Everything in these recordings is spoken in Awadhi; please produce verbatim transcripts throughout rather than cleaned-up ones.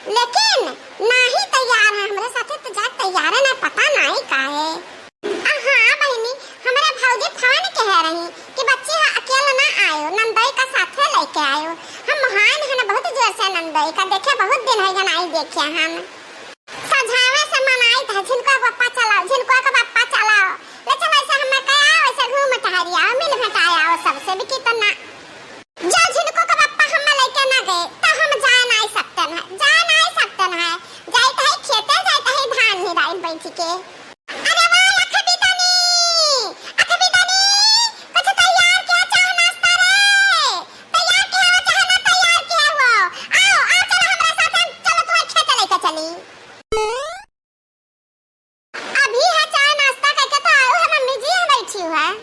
लेकिन नाही तैयार है, हमरे साथे तो जाए तैयार है ना, पता नाही काहे। आ हाँ बहिनी, हमरे भौजी फोन कहे रही कि बच्ची हा अकेला ना आयो, नंदोई का साथे लेके आयो। हम मोहान है ना बहुत जोर से नंदोई का, देखे बहुत दिन है ना आई देखे हम। सझावे से मनाइत है, झिनको के पप्पा चलाओ, झिनको के पप्पा चलाओ। ले चलो ऐसे हमें कहा, वैसे घूम टहरी आओ, मिल भेटाए आओ सबसे भी कितना। जो झिनको के पप्पा हमें लेके ना गए, तो हम जाए नाही सकते हैं, जाए नाही सकते हैं। जाइत है खेते, जाइत है धान निराई बैठ के। अरे वाह, अखबी दनी, अखबी दनी, कुछ तैयार किया चाह नाश्ता रे। तैयार किया हो चाह ना तैयार किया हो। आओ, आओ, चलो हमरा साथे, चलो तुम्हें खेते लेके चली। अभी है चाय नाश्ता करके तो आयो है मम्मी जी, हम बैठी हुआ है।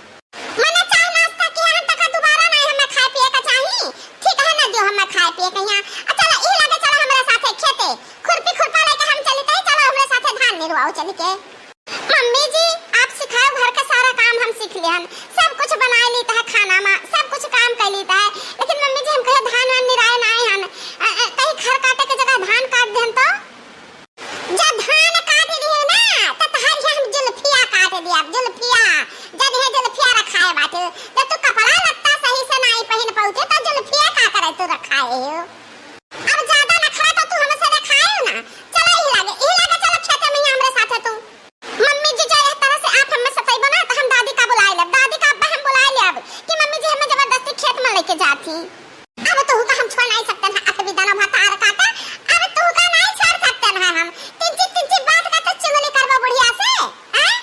मने चाय नाश्ता किया हम तक दोबारा नहीं हमें खाए पिए का चाही। ठीक है ना, दियो हमें खाए पिए का यहाँ। आ चलो, ई लगे चलो हमरे साथे खेते। खुरपी खुरपा लेके हम चली तई, चलो हमरे साथे धान निरवाओ चली के। मम्मी जी, आप सिखाओ, घर का सारा काम हम सीख लिया हम। सब कुछ बना ली है खाना मा, सब कुछ काम कर ली है। लेकिन मम्मी जी, हम कहे धान वान निराए ना आए हन। अ, अ, कहीं खर काटे के जगह धान काट देन तो? जब धान काट दिहे ना, त तहार हम जुल्फिया काट दिया, जुल्फिया। जब हे जुल्फिया रखाए बाटे, जब तू कपड़ा लत्ता सही से नाई पहिन पहुँचे, त जुल्फिया का करे तू रखाए हो? अब ज्यादा नखरा तो तू हमसे रखाए हो ना। चलो, यही लागे, यही लागे, चलो खेते में ही हमरे साथे तू। मम्मी जी, जो यह तरह से आप हमें सताइबो ना, तो हम दादी का बुलाए लेब, दादी का अब्बा हम बुलाए लेब कि मम्मी जी हमें जबरदस्ती खेत में लेके जाती। अब तोहू का हम छोड़ नहीं सकते हैं, अखबी दना भतार काटा, अब तोहू का नहीं छोड़ सकते हैं हम। तिंची तिंची बात का तो चुगली करबो बुढ़िया से, हैं?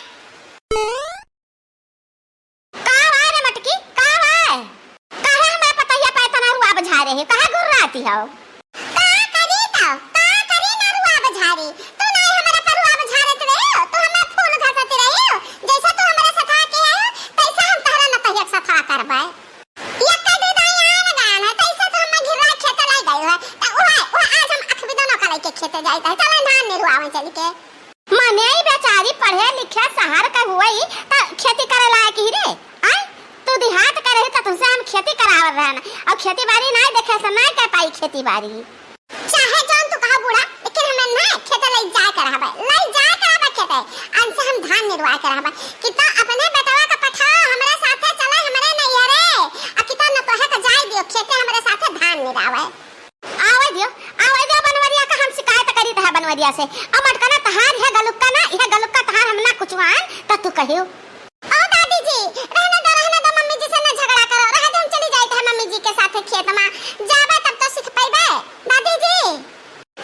का भाई रे मटकी, का भाई? काहे हमें पतैया पे इतना रुआ बुझा रहे, काहे गुर्राती हो? का करी तो, का करी ना रुआ बुझारी? तू नहीं हमारे पर रुआ बुझारत रहे हो, तू हमें फूल घसत रहे हो। जैसे तू हमारे सथा के है, तैसे हम तहरा नतहिया के सथा करबे। ये कदी दाई आन गान है, तैसे तो हमें घिरा खेते लाई गई है। त ओए, ओए, आज हम अखबी दोनों का लेके खेते जाइत है। चलो धान निरुआवे चल के। मने ई बेचारी पढ़े लिखे शहर के हुई त खेती करे लायक ही रे। आय, तू देहात के रही त तुमसे हम खेती करावत रहन। और खेती बाड़ी नहीं देखे से नहीं कर पाई खेती बाड़ी। चाहे जौन तू कहा बूढ़ा, लेकिन हमें ना खेते लई जाए के रहबे, लई जाए के रहबे खेते। अनसे हम धान निरुआ के रहबे। कि तो अपने बेटवा का पठाओ, हमरे साथे चले, हमरे नैहरे। आ कि तो न तोहे के जाए दियो, खेते हमरे साथे धान निरावे। आवे दियो, आवे दियो बनवरिया का, हम शिकायत करी तहा बनवरिया से। अब मटकना तहार, यह गलुक्का ना, यह गलुक्का तहार हम ना कुचवान, त तू कहियो। ओ दादी जी, रहने दो, रहने दो, मम्मी जी से ना झगड़ा करो, रह दे, हम चली जाइत है मम्मी जी के साथे खेत मा। जाबे तब तो सीख पइबे, दादी जी।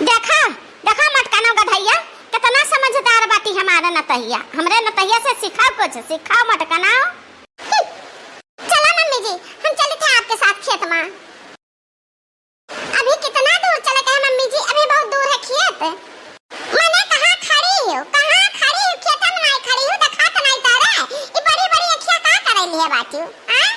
देखा, देखा मटकना गधैया, कितना समझदार बाटी हमारे नतहिया। हमरे नतहिया से सिखाओ कुछ, सिखाओ मटकना। चला मम्मी जी, हम चली थे आपके साथ खेत मा। अभी कितना दूर चले के है मम्मी जी? अभी बहुत दूर है खेत। मने कहाँ खड़ी हो? कहाँ खड़ी हो? खेत में नहीं खड़ी हो, देखात नहीं तारे। ई बड़ी बड़ी अखिया का करे लिए बाटी हो? हाँ?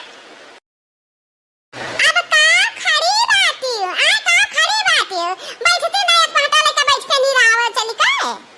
अब का खड़ी बाटी हो? आ का खड़ी बाटी हो? बैठती नहीं, एक पहटा लेके बैठ के नहीं रहा चली का?